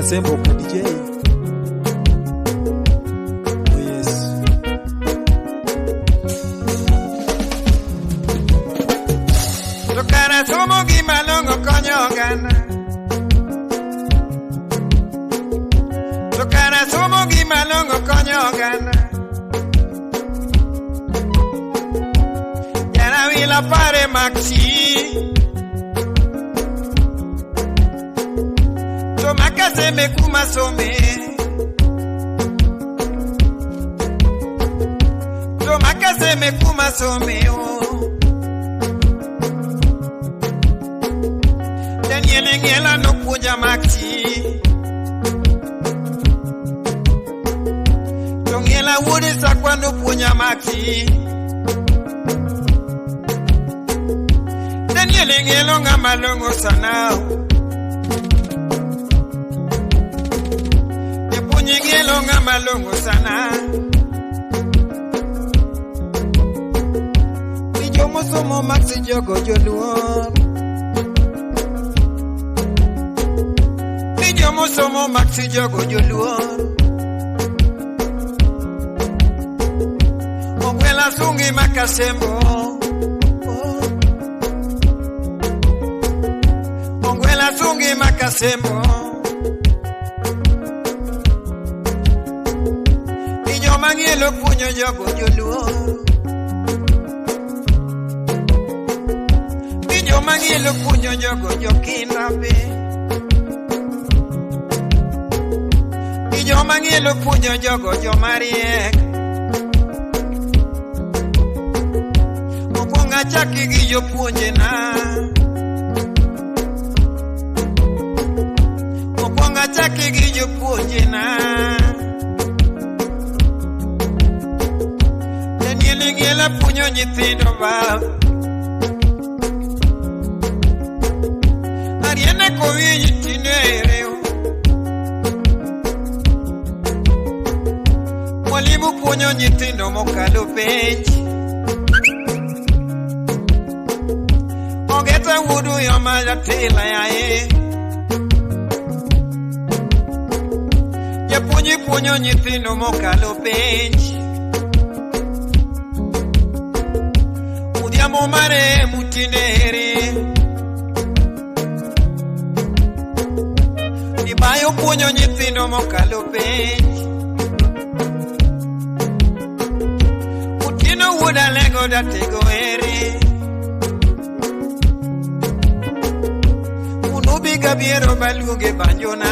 Makasembo ka DJ. Oh yes. To kara somo gima long'o konyo oganda. To kara somo gima long'o konyo oganda. Jarawila pare maxi. To makaseme kuma some. To makaseme kuma some o. Daniel Ng'ela nopuonja maxi. To Ng'ela wuod Sakwa nopuonja maxi. Daniel Ng'elo ng'ama long'o sana. Japuonj Ng'elo ng'ama long'o sana. Ni jomosomo maxi jogo joluor. Ni jomosomo maxi jogo joluor. Ogwela sungi makasembo. Ogwela sungi makasembo. Ni joma ng'ielo puonjo jogo joluor. Ni joma ng'ielo puonjo jogo jokinda be. Ni joma ng'ielo puonjo jogo joma riek. Mokwongo achaki gi jopuonjena. Mokwongo achaki gi jopuonjena. Daniel Ng'ela puonjo nyithindo bab. Ariana Kowinj tinere. Mwalimu puonjo nyithindo mokalo penj. Ogeta wuodu yo majatila yaye. Japuonj puonjo nyithindo mokalo penj. Odhiambo marehemu tindere. Ibayo puonjo nyithindo mokalo penj. Otieno wuod Alego datego ere. Unubi Gabiero baluonge banjona.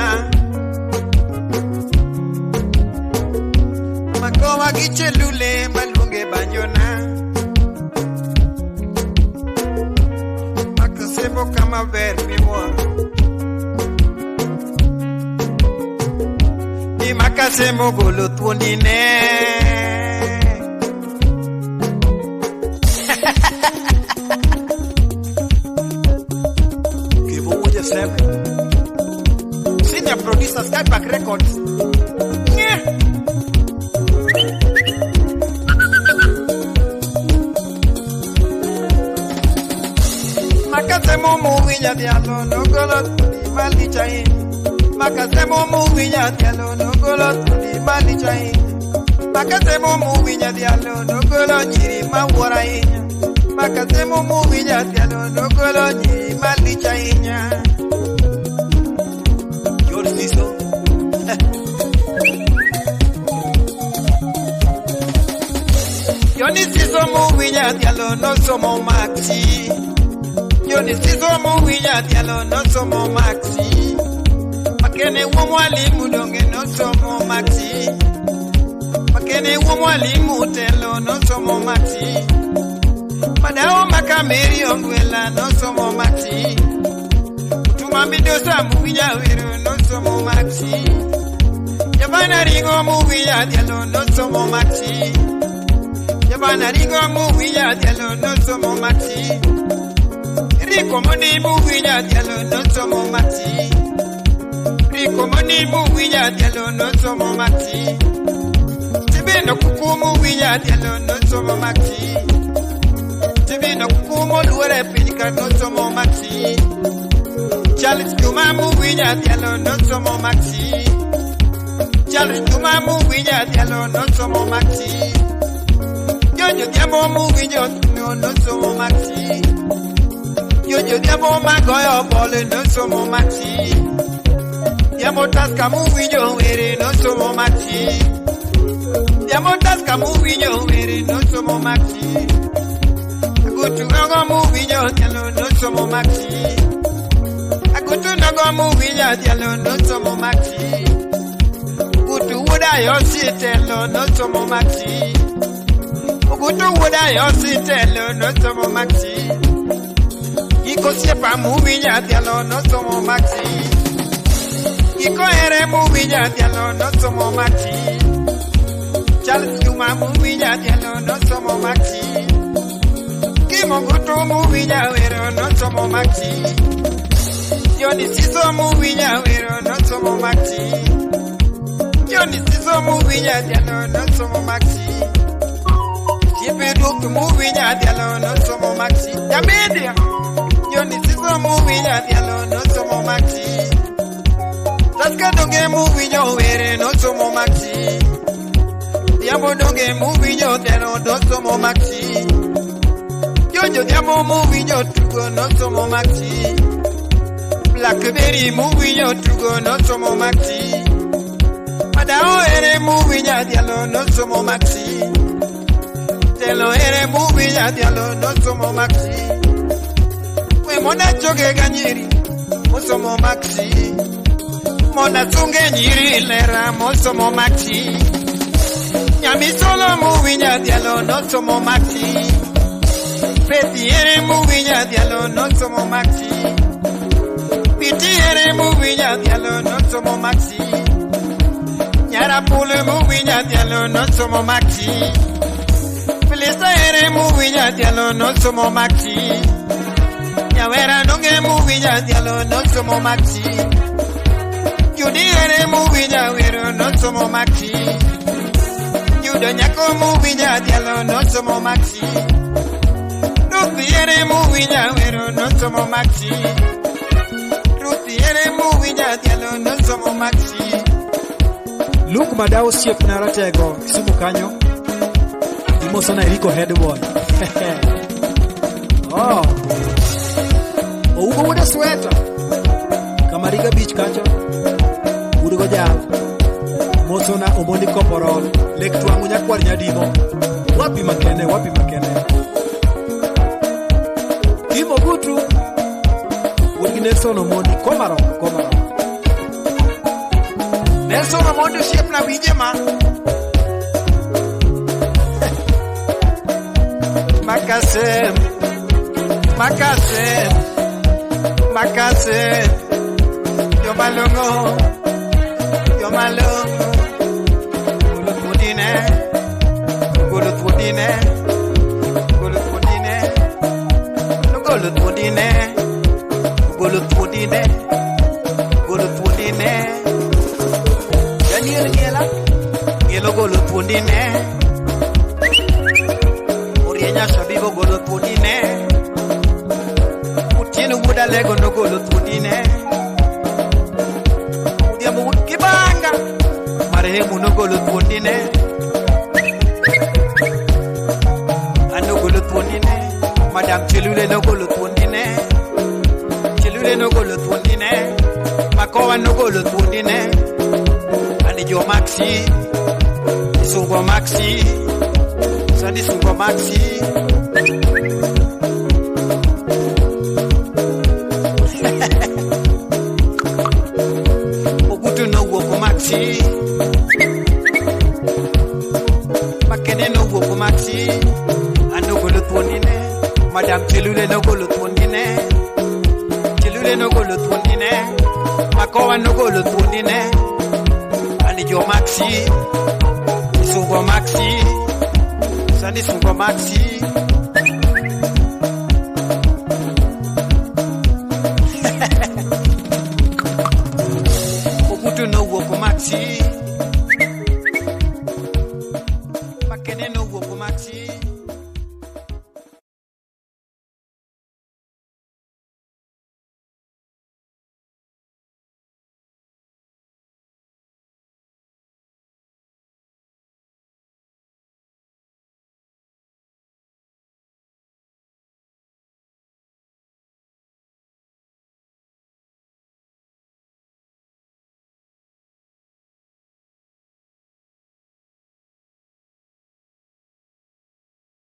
Makowa gi Chelule baluonge banjona. Makasembo kama ber miwuoro. Ni Makasembo golo thuondi ne. Kevo Wuod Seven. Senior producer Skypark Records. Nye. Makasemo muwinya dialo nogolo thuondi malich ahinya. Makasemo muwinya dialo nogolo thuondi malich ahinya. Makasemo muwinya dialo nogolo nyiri mawuoro ahinya. Makasemo muwinya dialo nogolo nyiri malich ahinya. George Siso. Johnny Siso muwinya dialo nosomo maxi. Johnny Siso muwinya dialo nosomo maxi. Makene wuo mwalimu donge nosomo maxi. Makene wuo mwalimu telo nosomo maxi. Madao makameri ongwela nosomo maxi. Utuma midosa muwinya wero nosomo maxi. Jabana ringo muwinya dialo nosomo maxi. Jabana ringo muwinya dialo nosomo maxi. Riko moni muwinya dialo nosomo maxi. Riko moni muwinya dialo nosomo maxi. Tibino kuku muwinya dialo nosomo maxi. Tibino kuku moluore piny ka nosomo maxi. Charles Juma muwinya dhialo nosomo Maxi. Charles Juma muwinya dhialo nosomo Maxi. Jojo Dhiambo muwinjo nosomo Maxi. Jojo Dhiambo magoyo bol nosomo Maxi. Dhiambo Tusker muwinjo were nosomo Maxi. Dhiambo Tusker muwinjo were nosomo Maxi. Agutu nogo muwinjo dhialo nosomo Maxi. Agutu nogo muwinjo dhialo nosomo Maxi. Ogutu wuoda yosi telo nosomo Maxi. Ogutu wuoda yosi telo nosomo Maxi. Giko siepa muwinjo dhialo nosomo Maxi. Giko ere muwinjo dhialo nosomo Maxi. Charles Juma muwinjo dhialo nosomo Maxi. Kimo Gutu muwinjo wero nosomo Maxi. Johnny Siso muwinjo wero nosomo Maxi. Johnny Siso muwinjo dhialo nosomo Maxi. Chipe Duk muwinjo dhialo nosomo Maxi. Jamedia. Johnny Siso muwinjo dhialo nosomo Maxi. Tusker donge muwinjo were nosomo Maxi. Dhiambo donge muwinjo dhialo nosomo Maxi. Jojo Dhiambo muwinjo tugo nosomo Maxi. Blackberry muwinjo tugo nosomo Maxi. Madao ere muwinjo dhialo nosomo Maxi. Telo ere muwinjo dhialo nosomo Maxi. We mona choge ga nyiri mosomo Maxi. Mona sunge nyiri lera mosomo Maxi. Nyamisolo muwinjo dhialo nosomo Maxi. Peti ere muwinjo dhialo nosomo Maxi. Piti ere muwinjo dhialo nosomo Maxi. Nyara pule muwinjo dhialo nosomo Maxi. Felista ere muwinjo dhialo nosomo Maxi. Nyawera donge muwinjo dhialo nosomo Maxi. Judy ere muwinjo wero nosomo Maxi. Judo nyako muwinjo dhialo nosomo Maxi. Ruth ere muwinjo wero nosomo Maxi. Ruth ere muwinjo dhialo nosomo Maxi. Luke Madao osiepna ratego Kisumu kanyo. Imosona Eriko head boy. Oh. Ougo wuoda sweta. Kamariga Beach kacha. Wuod Gojal. Mosona Omondi Koporol. Lek Twang'u nyakwar Nyadimo. Wapi makene, wapi makene. Kimo Gutu. Wuod gi Nelson Omondi Komarok, Komarok. Nelson Omondi osiepna winje ma. Makasem, Makasem, Makasem. Yomalongo, yomalongo. Golo thuondine, golo thuondine, golo thuondine, golo thuondine, golo thuondine, golo thuondine. Daniel Ngela, Ngelo golo thuondine. Orienya Shabibo golo thuondine. Otieno wuod Alego nogolo thuondine. Odhiambo wuod Kibanga, marehemu nogolo thuondine. Anogolo thuondine. Madam Chelule nogolo thuondine. Chelule nogolo thuondine. Makowa nogolo thuondine. Ani jo Maxi, Sungo Maxi, Sani Sungo Maxi. Ogutu nowuok Maxi. Makene nowuok Maxi. Anogolo thuondine. Madam Chelule nogolo thuondine. Chelule nogolo thuondine. Makowa nogolo thuondine. Ani jo Maxi, Sungo Maxi, Sani Sungo Maxi. Ogutu nowuok Maxi. Makene nowuok Maxi.